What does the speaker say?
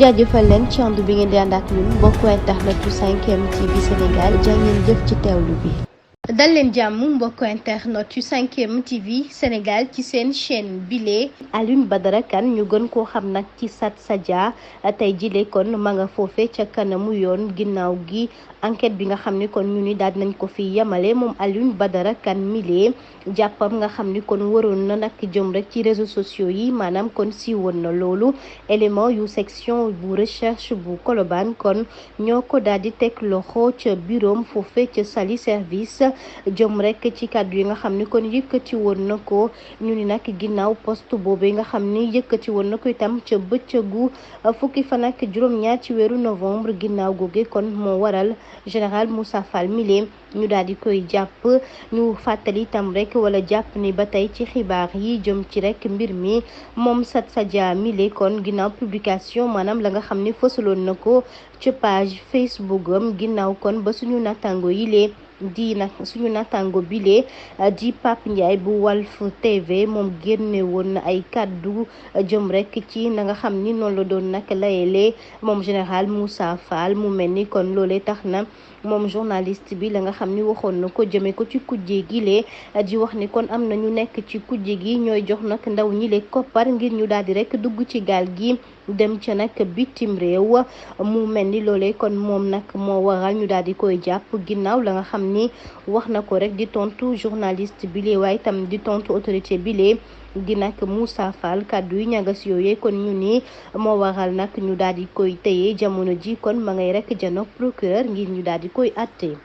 jaajëfal leen ci ànd bi ngeen di ànd ak ñun mbokku internet yu 5M TV Sénégal jaa ngeen jëf ci teewlu bi. dal leen jàmm mbokku internet yu 5M TV Sénégal ci seen chaîne bile Alioune Badara Kane ñu gën koo xam nag ci Sat Sadia tey jile kon ma nga foofe ca kanamu yoon ginnaaw gi enquête bi nga xam ni kon ñu ni daal nañ ko fi yemale moom Alioune Badara Kane mile jàppam nga xam ni kon waroon na nag jëm rek ci réseaux sociaux yi maanaam kon siiwoon na loolu élément yu section bu recherche bu Colobane kon ñoo ko daal di teg loxo ca bureau foofe ca sali service jëm rek ci kàddu yi nga xam ni kon yëkkati woon na ko ñu ni nag ginnaaw poste boobu yi nga xam ni yëkkati woon na ko itam ca bëccëgu fukki fan ak juróom-ñaar ci weeru novembre ginnaaw googe kon moo waral général Moussa Fall mile ñu daal di koy jàpp ñu fàttali itam rek wala jàpp ni ba tey ci xibaar yi jëm ci rek mbir mi moom Sat Sadia mile kon ginnaaw publication maanaam la nga xam ni fësaloon na ko ci page Facebook am ginnaaw kon ba suñu nattango yi lee di nag suñu nattango bile di Pape Ndiaye bu Walf TV moom génne woon na ay kàddu jëm rek ci na nga xam ni noonu la doon nag layelee moom général Moussa Fall mu mel ni kon loolee tax na moom journaliste bi la nga xam ni waxoon na ko jëmee ko ci kujje gi lee di wax ni kon am na ñu nekk ci kujje gi ñooy jox nag ndaw ñi le koppar ngir ñu daal di rek dugg ci gaal gi dem ca nag bitim réew mu mel ni loolee kon moom nag moo waral ñu daal di koy jàpp ginnaaw la nga xam ni wax na ko rek di tontu journaliste bi lee waaye itam di tontu autorité bi lee di nag Moussa Fall kàddu yu ñagas yooyee kon ñu ni moo waral nag ñu daal di koy téye jamono ji kon ma ngay rek janook procureur ngir ñu daal di koy àtte